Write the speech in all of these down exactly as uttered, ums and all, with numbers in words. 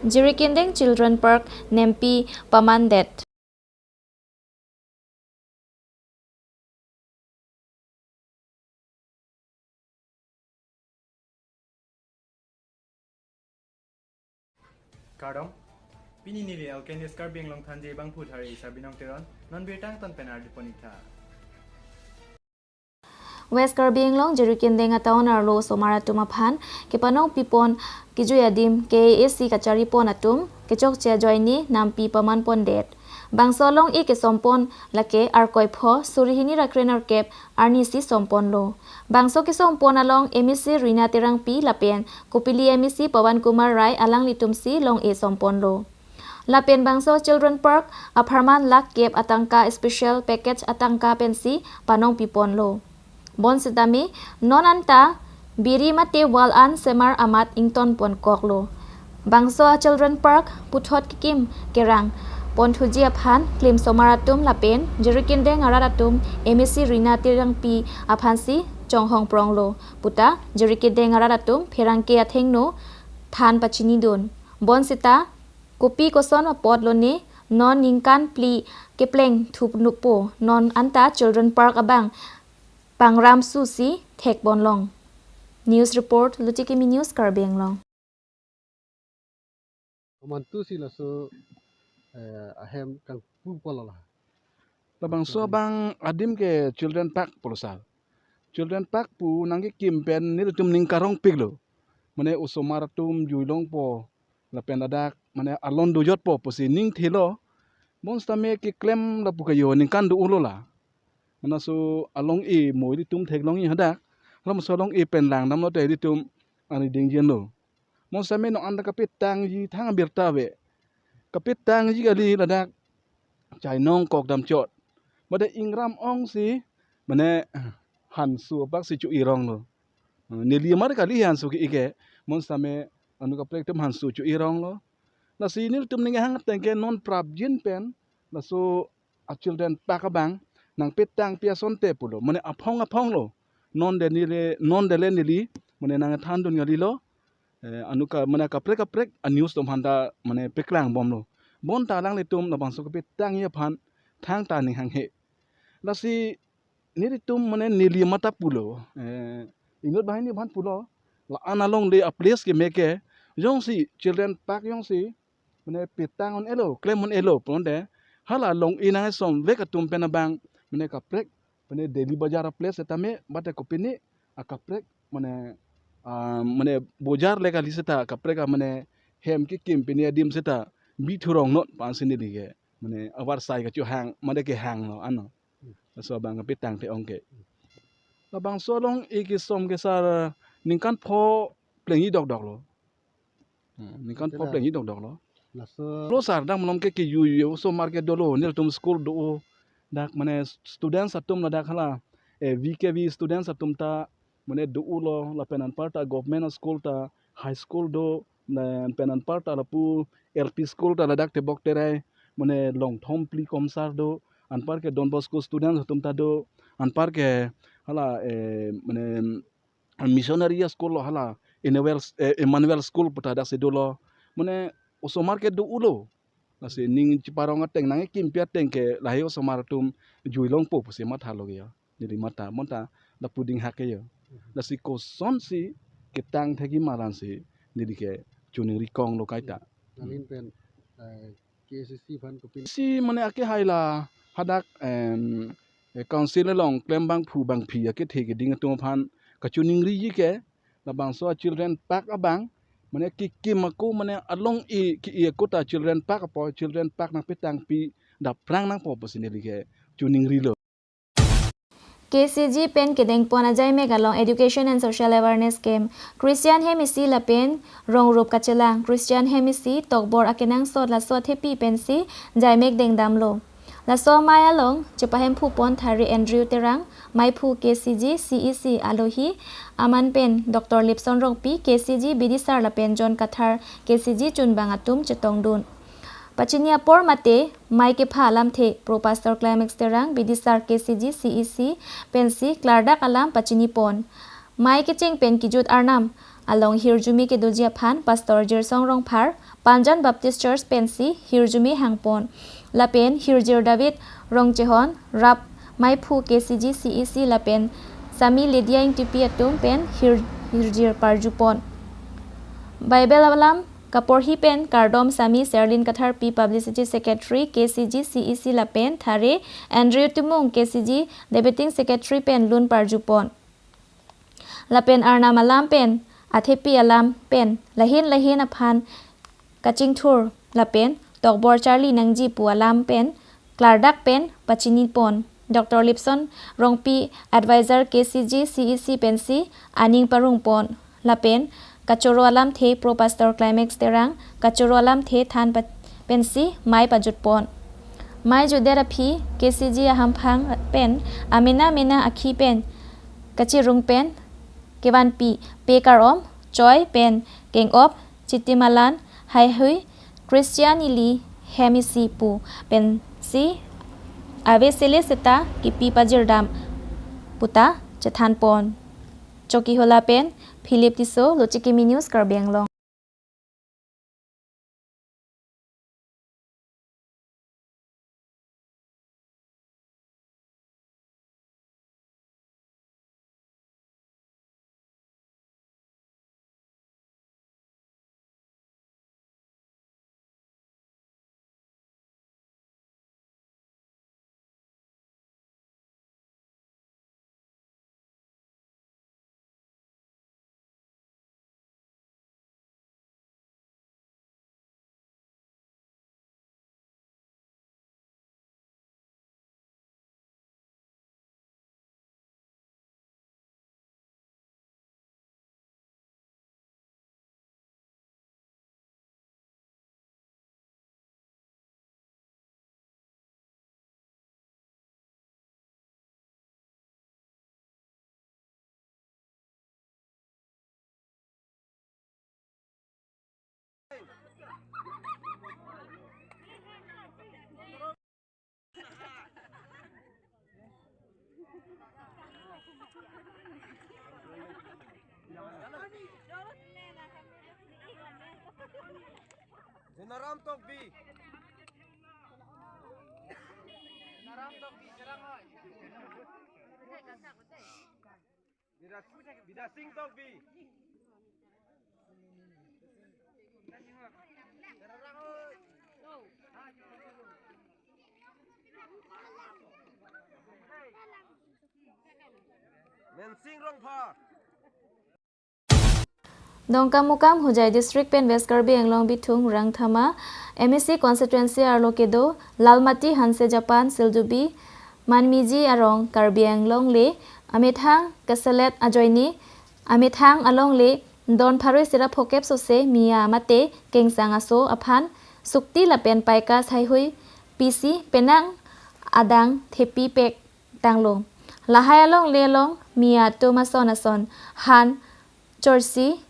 Jirikindeng Children Park nempi pamandet. Kardom. Pini neli L K News Karbi Anglong Thanji abangphu thari Sabinong Teron. Non birta angton pen ardi pon-ik tha. West Karbi Anglong Jirikindeng atown arlo osomar atum aphan kepanong pipon kejui adim K A A C kachari pon atum kechokche ajoine nampi paman pondet. Bangso along-i kesompon lake Arkoi pho suri hini ra krenerkep arni si somponlo. Bangso kesompon along M A C Rina Terangpi lapen Kopili M A C Pawan Kumar Rai alanglitum si long-e somponlo. Lapen bangso Children Park apharman lakh kep atangka special package atangka pensi panong piponlo. Bonsitame non anta biri mate wall an semar amat ington ponkoklo. Bangso Children Park puthot kekim kerang ponthuji aphan klim osomar atum lapen Jirikindeng arat atum M A C Rina Terangpi aphansi chonghong pronglo puta Jirikindeng arat atum pherangke athengno than pachinidun. Bonsita kopi koson apot lone non ningkan phli kepleng thup nupo non anta Children Park abang pangram susi thek ponlong. News report, Luchikimi News, Karbi Anglong. Komantu si laso, eh, ahem kangpu polola. Labangso abang adim ke Children Park pulo sir. Children Park pu nangkekim pen nelitum ning karongpiklo. Mane osomar atum juilongpo lapen ladak mane alon dojotpo pusi ning thelo. Bonsitame keklem lapu kayo ningkan do-olo la. Mane laso along-i mo ilitum theklong-i hadak. Hala laso along-i pen langdamlote ilitum ani dingjenlo. Bonsitame non anta kapetangji thang abirta ave. Kapetangji kali ladak chainong kok damchot. Mate ingram ong si mane hansu apak si cho-ironglo. Neli mar kali hansu ke-i ke, bonsitame anut kaprek atum hansu cho-ironglo. Lasi nelitum ning hang ateng ke non prapjin pen laso a Children Park abang nangpetangpi asonte pulo. Mane aphong aphonglo. Non de neli, non dele neli mane nangthandun kalilo. Eh, anut ka mane kaprek kaprek a-news atum aphanta mane paklangbomlo. Bonta alanglitum labangso kapetangji aphan thangta ning hanghe. Lasi nelitum mane neli mata pulo. Eh, inut banghini aphan pulo. La-an alongle a-place keme ke jongsi Children Park jongsi mane petang un-elo, klem un-elo pulote hala along-i nangsomvek atum pen abang mane kaprek mane daily bajar a-place tame bate kopine akaprek mane, ah, mane bojar le kali seta kaprek a mane hem kekim pine adim seta bithurong not pansi neli ke mane avarsai kachohang mane kehanglo ano. Laso abang kapetangte ong ke. Labangso along-i kesom ke sir ningkan pho plengji dokdoklo. Hmm, ningkan pho plengji dokdoklo. Laso lo sir, dak malom ke kejui osomar ke dolo, nelitum school do-o. Dak mane students atum ladak hala, eh, V K V students atum ta mane do-olo, lapen anparta government school ta, high school do, lapen anparta lapu L P school ta ladak Tebok Terai mane longthom phli komsar do, anpar ke Don Bosco students atum ta do, anpar ke hala, eh, mane missionary school lo hala, Emmanuel, eh, Emmanuel School puta daksi dolo. Mane osomar ke do-olo. Lasi ning chiparong ateng nangkimpi ateng ke lahei osomar atum juilongpo pusi mathalo ke ya. Neli mata, bonta lapu dinghak ke ya. Lasi kosonsi ketang thekji ma ansi neli ke choningri konglo kaita. Amin pen, eh, K A A C aphan kopin. Si mane akehai la hadak, em, eh, council along klem bangphu bangphi akethe keding atum aphan kachoningriji ke labangso a Children Park abang mane kekim ako mane along-i ke-i ako ta Children Park apo, Children Park nangpetangpi daprang nangpo pusi neli ke choningrilo. K C G pen kedengpon ajaimek along Education and Social Awareness Camp. Christian hem isi lapen rongrup kachelang. Christian hem isi tokbor akenangsot laso athepi pensi jaimek dengdamlo. Laso amei along chepahemphupon thari Andrew Terang, meiphu K C G C E C alohi, aman pen Doctor Lipson Rongpi K C G bidisar lapen John Kathar K C G chunbang atum chetongdun. Pachini apor mate mei kepha alamthe Pro Pastor Climax Terang bidisar K C G C E C pensi klardak alam pachinipon. Mei kecheng pen kejut arnam along hirjume kedoji aphan Pastor Jirsong Rongphar, Panjan Baptist Church pensi hirjume hangpon. Lapen hirjir David Rongchehon, Rap Maiphu K C G C E C lapen Sami Lydia Ingtipi atum pen hir-, hirjir parjupon. Bible alam kaporhi pen kardom Sami Serlin Katharpi, Publicity Secretary K C G C E C lapen Thare Andrew Timung, K C G Debating Secretary pen lun parjupon. Lapen Arnam alam pen, athepi alam pen, lahin lahin aphan kachingthur lapen tokbor charli nangji pu alam pen klardak pen pachinipon. Doctor Lipson Rongpi, Advisor K C G C E C pensi aning parongpon. Lapen kachoro alamthe Pro Pastor Climax Terang, kachoro alamthe than pa-, pensi mei pajutpon. Mei jutdet aphi K C G ahamphang pen amena mena akhi pen kachirung pen kevanpi, pekar-om, choi pen keng-op, chitimalan, haihui, Christian ili hem isi pu pensi ave sele seta kipi pajirdam puta chethanpon. Chokihola pen Philip Tisso, Lochikimi News, Karbi Anglong. Jenaram Tokbi. Jenaram Tokbi, Jerang oi. Bida, Bida Sing Tokbi. Mensing Rongphar. Dongkamukam, Hojai District pen West Karbi Anglong Bithung Rengthama M A C constituency arlo kedo Lalmati Hanse Japan Siljubi Manmiji arong Karbi Anglong le amethang keselet ajoine amethang along le don pharo sira phokep sose Miya mate kengsang aso aphan sukti lapen paikas haihui pisi penang adang thepi pek tanglo. Lahai along le along Miya atum ason ason han chorsi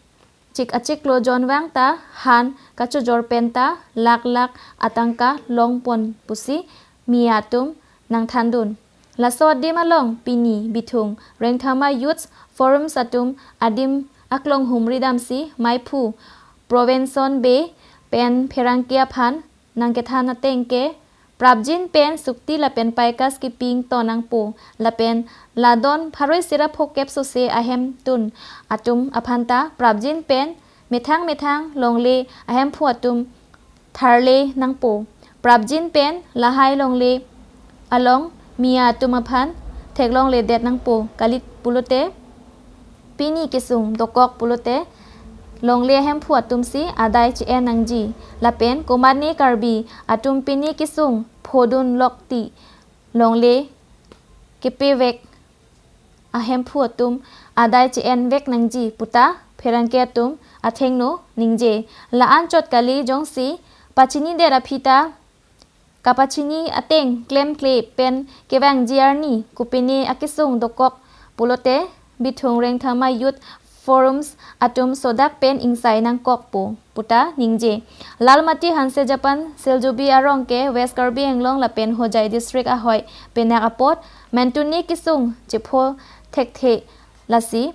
chik achiklo jonvang ta han kachojor pen ta lak lak atangka longpon pusi Miya atum nangthandun. Laso adim along pini Bithung Rengthama Youth Forums atum adim aklong humri damsi maiphu Provenson Bey pen pherangke aphan nangkethan ateng ke prapjin pen sukti lapen paikas kiping to nangpo lapen la don pharo sira phokep sose ahemtun atum aphan ta prapjin pen methang methang longle ahemphu atum tharle nangpo. Prapjin pen lahai longle along Miya atum aphan theklongledet nangpo. Kali pulote pini kesung dokok pulote longle ahemphu atum si adai che-en nangji. Lapen komatne Karbi atum pini kesung phodun lokti longle kepevek ahemphu atum adai che-en vek nangji puta pherangke atum athengno ningje. La-an chot kali jongsi pachinidet aphi ta kapachini ateng klemkle pen kevangji arni kopine akesung dokok pulote Bithung Rengthama Youth Forums atum sodak pen ingsai nangkokpo puta ningje. Lalmati Hanse Japan Siljubi arong ke West Karbi Anglong lapen Hojai District ahoi penak apot mentuni kesung chepho thekthe, lasi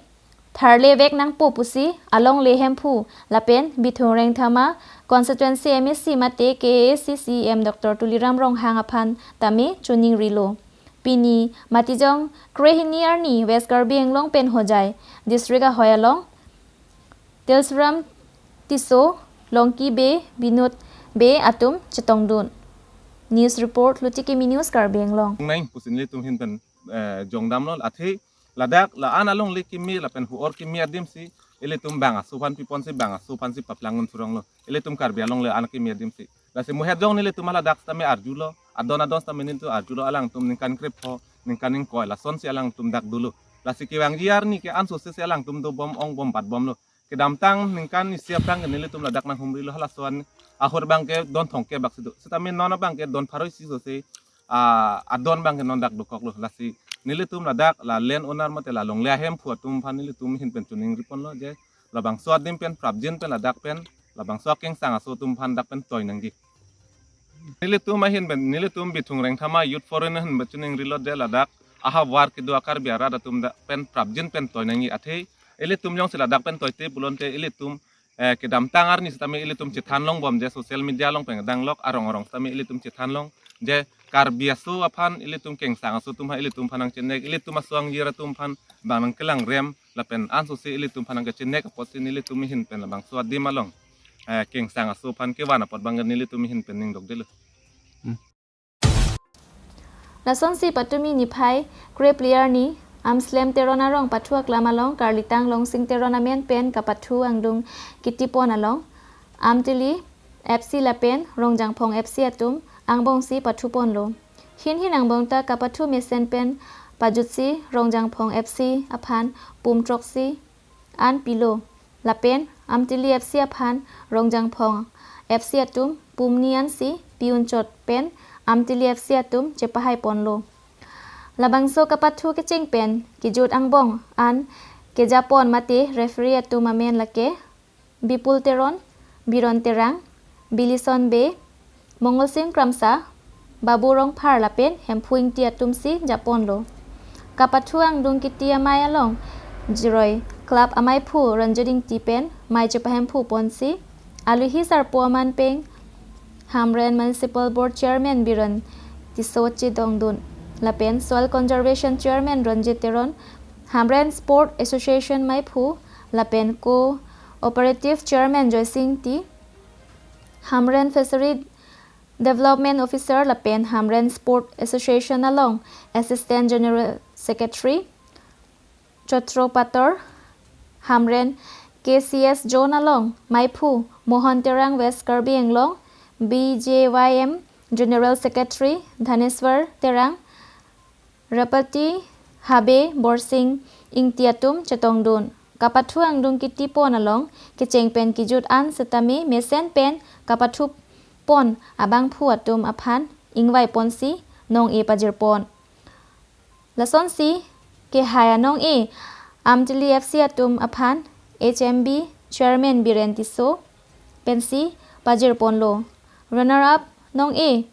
tharle vek nangpo pusi alongle hemphu lapen Bithung Rengthama constituency M A C mate K A A C C E M Doctor Tuliram Ronghang aphan tame choningrilo. Pini Matijong krehini arni West Karbi Anglong pen Hojai district ahoi along Tilsram Tisso, Longki Bey, Binod Bey atum chetongdun. News report, Luti Kimi News, Karbi Anglong. Nai pusi nelitum ahin pen, eh, jongdamlo, athe ladak la-an alongle kimi lapen hu-or kimi adimsi ilitum bang aso aphan piponsi bang aso aphansi paplang un suronglo. Ilitum Karbi alongle an kimi adimsi. Lasi muhet jong nelitum haladak sitame arjulo, adon adon sitame nelitum arjulo, alangtum ningkan krepho, ningkan ingkoi lasonsi alangtum dak dolo. Lasi kevangji arni ke ansose si alangtum dobom, ongbom, batbomlo. Kedamtang ningkan isi aphrang ke nelitum ladak nanghumrilo, halaso an ahut abang ke don thomkep bak si do. Sitame non abang ke don pharo isi sose, ah, adon abang ke non dak dokoklo. Lasi nelitum ladak la land owner mate la longle ahemphu atum aphan nelitum ahin pen choningriponlo je labangso adim pen prapjin pen ladak pen labangso akengsang aso atum aphan dak pen toi nangji. Nelitum ahin pen, nelitum Bithung Rengthama Youth Forum ahin pen choningrilo je ladak ahavar kedo a-Karbi arat atum dak pen prapjin pen toi nangji, athe ilitum jongsi ladak pen toite pulote ilitum, eh, kedamtang arni sitame ilitum chethan longbom je social media along pen danglok arong arong sitame ilitum chethan long je Karbi aso aphan ilitum kengsang aso atum aphan ilitum aphan nangchenek, ilitum aso angjir atum aphan bang nangkelangrem lapen ansose ilitum aphan nangkechenek apotsi nelitum ahin pen labangso adim along, eh, kengsang aso aphan kevan apot abang nelitum ahin pen ning dokdelo. Lasonsi patumi niphai krepli arni Amslem Teron arong pathu aklam along karlitang Longsing Teron amen pen kapathu angdung kitipon along Amtili F C lapen Rongjangphong F C atum angbongsi pathuponlo. Hinhin angbong ta kapathu mesen pen pajutsi Rongjangphong F C aphan pum throksi an pilo. Lapen Amtili F C aphan Rongjangphong F C atum pum ni ansi pi-un chot pen Amtili F C atum chepahaiponlo. Labangso kapathu kecheng pen kejut angbong an kejapon mate referee atum amen lake Bipul Teron, Biron Terang, Bilison Bey, Mongolsing Kramsa, Babu Rongphar lapen Hemphu Ingti atumsi japonlo. Kapathu angdung kiti amei along Jiroi Club ameiphu Ranjit Ingti pen mei chepahemphu ponsi aluhi sarpo aman pen Hamren Municipal Board Chairman Biren Tisso chedongdun lapen Soil Conservation Chairman Ranjit Teron, Hamren Sport Association meiphu lapen Co-operative Chairman Joysing Ingti, Hamren Fishery Development Officer lapen Hamren Sport Association along Assistant General Secretary Chotro Pator, Hamren K C S Zone along meiphu Mohon Terang, West Karbi Anglong B J Y M General Secretary Dhaneswar Terang, Rapati Habe Borsing Ingti atum chetongdun. Kapathu angdung kitipon along kecheng pen kejut an setame mesen pen kapathupon abangphu atum aphan ingvaiponsi nong-e pajirpon. Lasonsi kehai anong-e Amtili F C atum aphan H M B Chairman Biren Tisso pensi pajirponlo. Runner up nong-e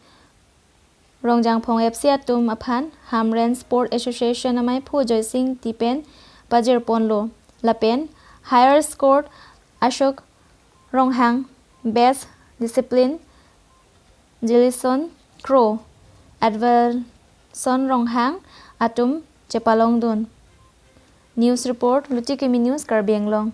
Rongjangphong F C atum aphan Hamren Sport Association ameiphu Joysing Ingti pen pajirponlo. Lapen higher score Ashok Ronghang, Best Discipline Jilison Kro, Adverson Ronghang atum chepalongdun. News report, Luti Kimi News, Karbi Anglong.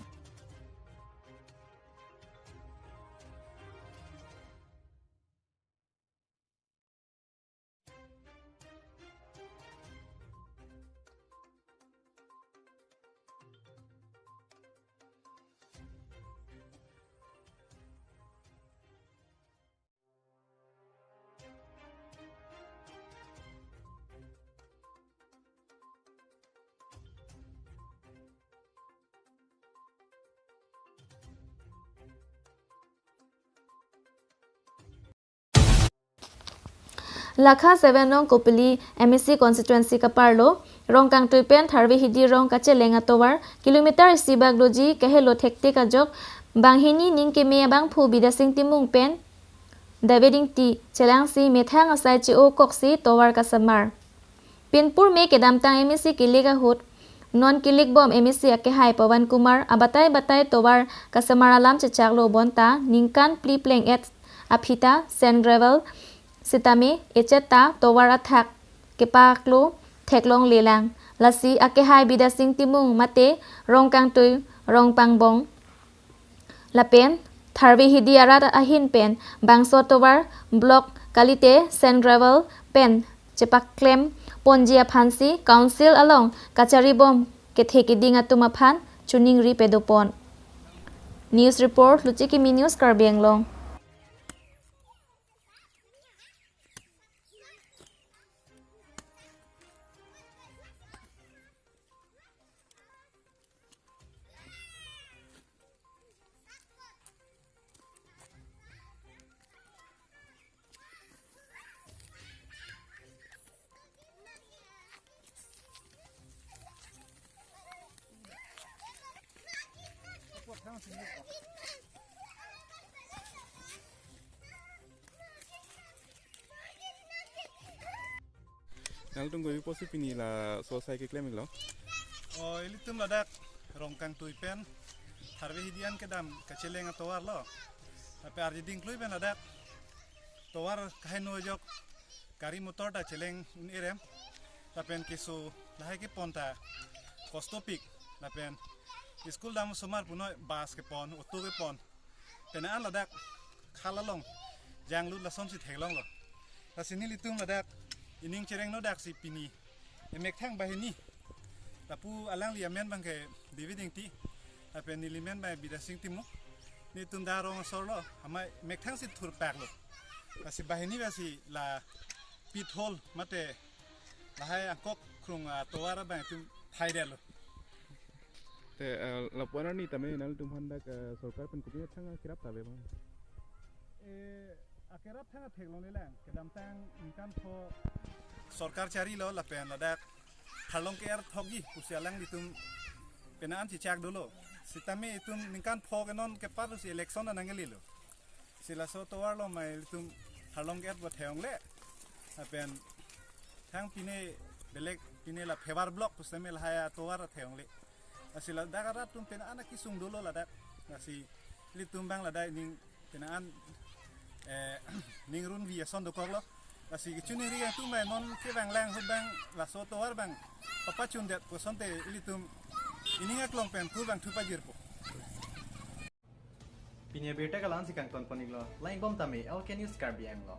Lakha seven nong Kopili M A C constituency kaparlo Rongkangtui pen Tharve Hidi rong kacheleng atovar kilometer isi bak doji kahelo thektik ajok banghini ning keme abangphu Bidasing Timung pen David Ingti chelangsi methang asai che-o koksi tovar kasamar. Pinpur me kedamtang M A C kelek ahut Non kelikbom M A C akehai Pawan Kumar abatai batai tovar kasemar alam chechaklo bonta ningkan phli pleng-et aphi ta sand gravel sitame echet ta tovar athak kepaklo theklonglelang. Lasi akehai Bidya Sing Timung mate Rongkangtui, Rongpangbong lapen Tharve Hidi arat ahin pen bangso tovar block kalite sand gravel pen chepaklem ponji aphansi council along kacharibom kethe keding atum aphan choningri padopon. News report, Luchi Kimi News, Karbi Anglong. Nangtum kopi apotsi pini laso asai keklem-iklo? O, ilitum ladak Rongkangtui pen Tharve Hidi an kedam kacheleng atovar lo. Lapen arjiding klui pen ladak tovar kaheno ajok gari motor ta cheleng un-e rem. Lapen keso lahai kepon ta kostopik. Lapen school dam osomar punoi bus kepon, auto kepon. Penang an ladak khal along janglut lasonsi theklonglo. Lasi nelitum ladak ining cherengno daksi pini emekthang banghini. Lapu alangli amen abangke David Ingti, lapen neli men abang Bidya Sing Timung. Nelitum da rong asor lo, amai emekthangsi thurpaklo. Lasi banghini basi la pit hole mate lahai angkok krung atovar abang itum thaidetlo. Te, eh, lapu-an arni tame nangtum aphan dak, eh, sorkar pen kopi athang kerap ta ave abang? Eh, akerap thang theklonglelang, kedamtang ningkan pho sorkar charilo lapen ladak tharlong ke-er thokji pusi alanglitum penang an chechak dolo. Sitame itum ningkan pho ke non kepar si election anang kelilo. Si laso tovar lo mai ilitum tharlong ke-er bo theklongle. Lapen thang pine belek pine la phevar block pusitame lahai atovar theklongle. Lasi ladak arat atum penang an akesung dolo ladak. Lasi ilitum abang ladak ning penang an, eh, ning runvi ason dokoklo. Lasi kechoningri atum abang non kevanglang ahut abang laso tovar abang papachundet pu asonte ilitum ining aklong pen kurvangthu pajirpo. Pini abirta ke la-ansi kangton pon-iklo. Langdunbom tame L K News Karbi Anglong.